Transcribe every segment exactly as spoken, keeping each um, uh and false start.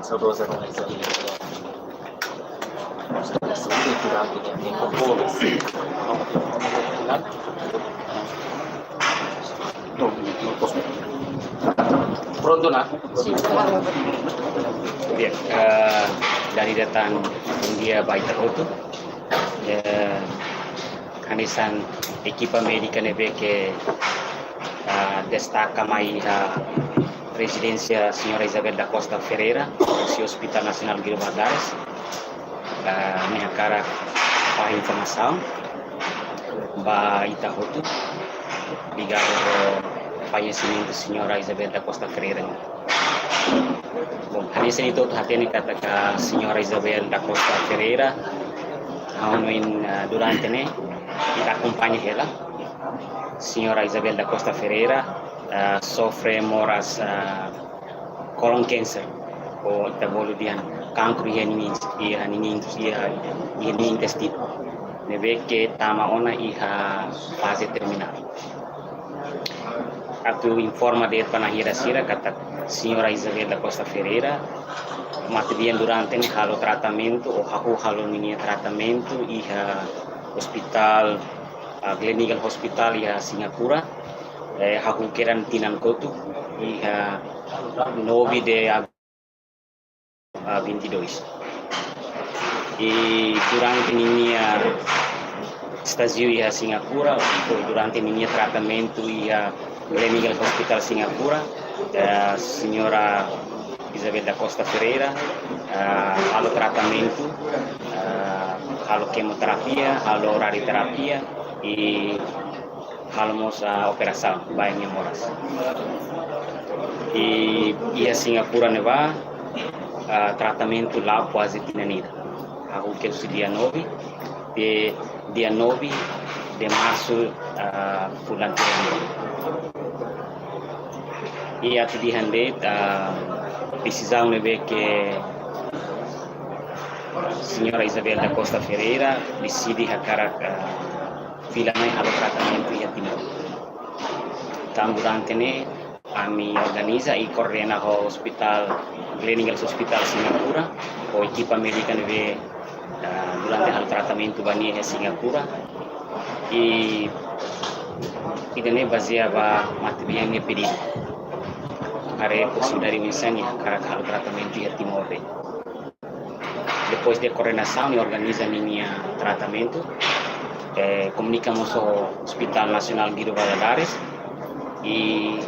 Saudoza Dona Isabel. Prontu ona? Bien, eh, dala ida tan bondia ba ita hotu. Eh, hanesan ekipa médika ne'ebé ke, ah, destaka mai iha rezidénsia Señora Isabel da Costa Ferreira, husi Hospital Nasionál Guido Valadares. Ah, ami hakarak fahe informasaun ba ita hotu ligadu ho fañesimentu Señora Isabel da Costa Ferreira. Bom, hanesan ita hotu hatene katak Señora Isabel da Costa Ferreira, ha'u hanoin, ah, durante ne'e ita akompaña hela. Señora Isabel da Costa Ferreira, ah, sofre moras, ah, colon cancer, ou ita bolu dehan kankru iha ninin, iha ninin, iha, iha ninin intestinu. Ne'ebé ke tama ona iha faze terminál. Atu informa de'it ba na'in-hira sira katak Señora Isabel da Costa Ferreira, matebian durante ne'e halo tratamentu, ou hahú halo ninia tratamentu iha hospitál, ah, Gleneagles Hospital iha Singapura, eh, hahú kedan tinan kotuk, iha nove de ag-, ah, vinte e dois. I durante ninia estájiu iha Singapura, ou durante ninia tratamentu iha Gleneagles Hospital Singapura, eh, Señora Isabel da Costa Ferreira, eh, halo tratamentu, eh, halo kemoterapia, halo radioterapia, i halo mós, ah, operasaun ba nia moras. I iha Singapura ne'ebá, ah, tratamentu la'o kuaze tinan ida. Hahú kedas husi dia nove, de dia nove de marsu, ah, fulan tuirmai. I atu dehan de'it, ah, desizaun ne'ebé ke Señora Isabel da Costa Ferreira deside hakarak, ah, fila mai halo tratamentu iha Timor. Entaun durante ne'e ami organiza i koordena ho Hospital, Gleneagles Hospital Singapura, ho ekipa médika ne'ebé, ah, durante halo tratamentu ba nia iha Singapura. I ida-ne'e bazeia ba matebian nia pedidu. Haree posibilidade oinsá nia hakarak halo tratamentu iha Timor de'it. Depois de koordenasaun i organiza ninia tratamentu, eh, komunika mós ho Hospital Nasionál Guido Valadares, i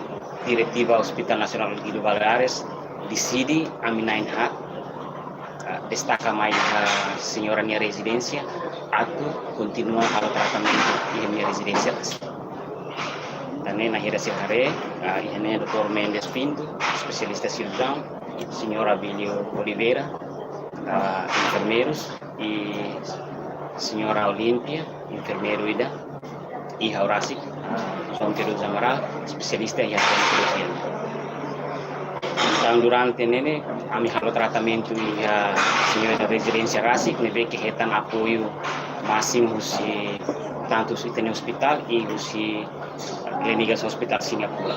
diretiva Hospital Nasionál Guido Valadares deside ami na'in haat, ah, destaka mai iha señora nia rezidénsia, atu kontinua halo tratamentu iha nia rezidénsia. Tan ne'e na'in-hira sira haree, ah, iha ne'e doutór Mendes Pinto, espesialista sirurjiaun, señora Abílio Oliveira, ah, enfermeirus, i señora Olímpia, enfermeiru ida, i ha'u rasik, ah, João Pedro Amaral, espesialista iha anestezia. Entaun durante ne'e ne'e, ami halo tratamentu iha señora rezidénsia rasik, ne'ebé ke hetan apoiu másimu husi tantu husi ita-nia hospitál i husi Gleneagles Hospital Singapura.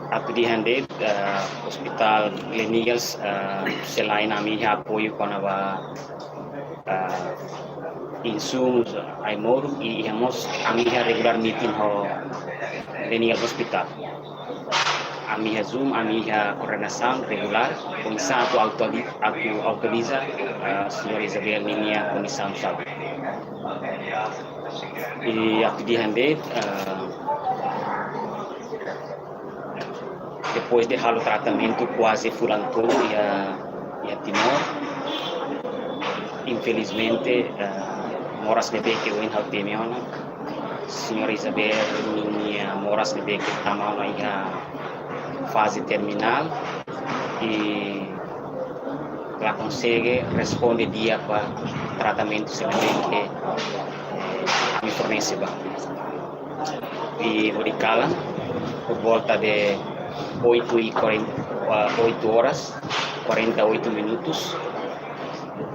Atu dehan de'it, eh, Hospital Gleneagles, eh, selain ami iha apoiu kona-ba, eh, insumus, ai-moruk, i iha mós ami iha regular meeting ho Gleneagles Hospital. Ami iha Zoom, ami iha koordenasaun regular, oinsá atu atuali-, atu atualiza, eh, señora Isabel ninia kondisaun saúde. I atu dehan de'it, eh, depois de halo tratamentu kuaze fulan tolu iha, iha Timor, infelizmente, eh, moras ne'ebé ke ohin ha'u temi ona, señora Isabel ninia moras ne'ebé ke tama ona iha faze terminál, i la konsege responde di'ak ba tratamentu sira ne'ebé ke, eh, ami fornese ba. I hodi kalan, por volta de oito e quarenta, ah, oito horas, quarenta e oito minutos,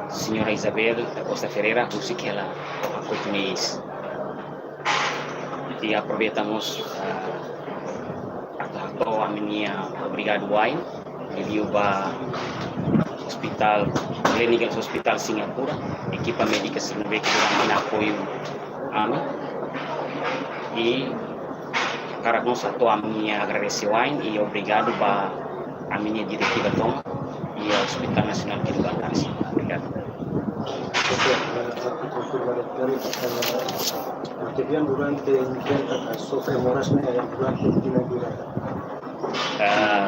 señora Isabel da Costa Ferreira husik hela hakotu nia iis. I aproveita mós, ah, atu to'o ami-nia obrigadu wa'in, liuliu ba Hospital, Gleneagles Hospital Singapura, ekipa médika sira ne'ebé ke durante ne'e apoiu ami. I hakarak mós hato'o ami-nia agradese wa'in i obrigadu ba ami-nia diretiva tomak iha Hospital Nasionál Guido Bacarresi. Obrigadu. Oke, eh, para konfirma, eh, ita dehan durante noventa, eh, sofre moras ne'e durante tinan dura. Eh,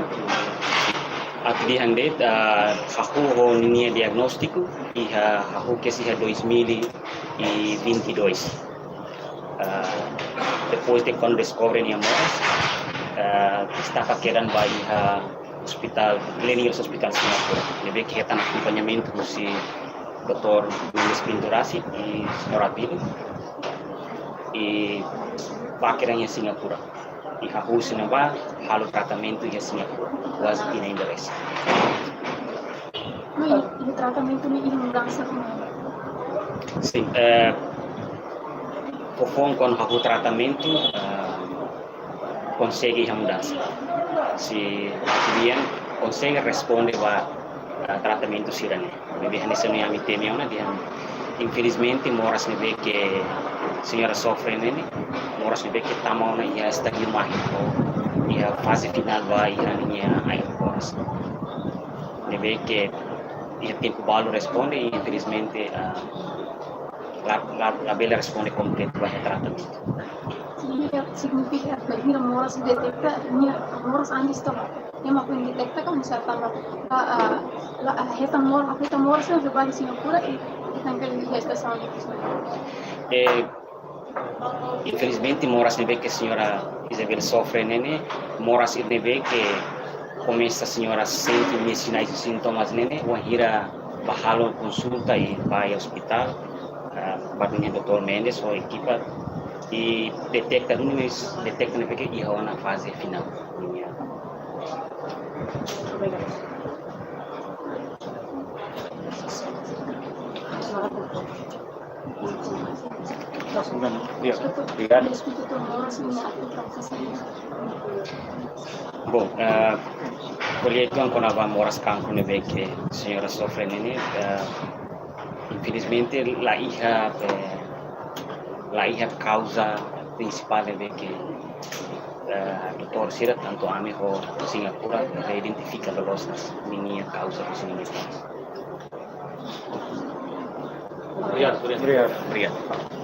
atu dehan de'it, eh, hahú ho ninia diagnóstiku, iha hahú kedas iha dois mil e vinte e dois. Eh, depois de kuandu deskobre nia moras, eh, destaka kedan ba iha Hospital, Gleneagles Hospital Singapura. Ne'ebé ke hetan akompañamentu husi doutór Mendes Pinto Rassi i señór Abílio. I bá kedan iha Singapura. I hahú husi ne'ebá halo tratamentu iha Singapura. Kuaze tinan ida resin. No, i, i tratamentu ne'e iha mudansa kona-ba? Sin, eh, foufoun kuandu hahú tratamentu, eh, konsege iha mudansa. Se, se bien konsege responde ba, eh, tratamentu sira-ne'e. Maibé hanesan ohin ami temi ona dehan, infelizmente, moras ne'ebé ke señora sofre ne'e, moras ne'ebé ke tama ona iha estádiu mahir, ou iha faze finál ba iha ninia ain-horas. Ne'ebé ke iha tempu balu responde, infelizmente, ah, la, la, labele responde kompletu ba iha tratamentu. Signifika, signifika bainhira moras detekta, nia moras antes to'o ema foin detekta ka misa tama, ah, ah, la, ah, hetan mor-, hetan moras ne'e bá iha Singapura i, i tangkal iha estasaun de Cristo. Eh, infelizmente, moras ne'ebé ke señora Isabel sofre ne'e, moras ne'ebé ke komesa señora sente nia sinais i sintomas ne'e, wainhira bá halo konsulta i bá iha ospitál, ah, bá iha doutór Mendes ho ekipa, i detekta, nunes detekta ne'ebé ke iha ona faze finál. Obrigadu. Bom, eh, ko'alia uitoan kona-ba moras kankru ne'ebé ke señora sofre ne'e, eh, infelizmente la iha, eh, la iha kauza prinsipál ne'ebé ke, eh, doutór sira, tantu ami ho Singapura, la identifika loloos ninia kauza husi ninia moras. Obrigadu, obrigadu. Obrigadu. Obrigadu.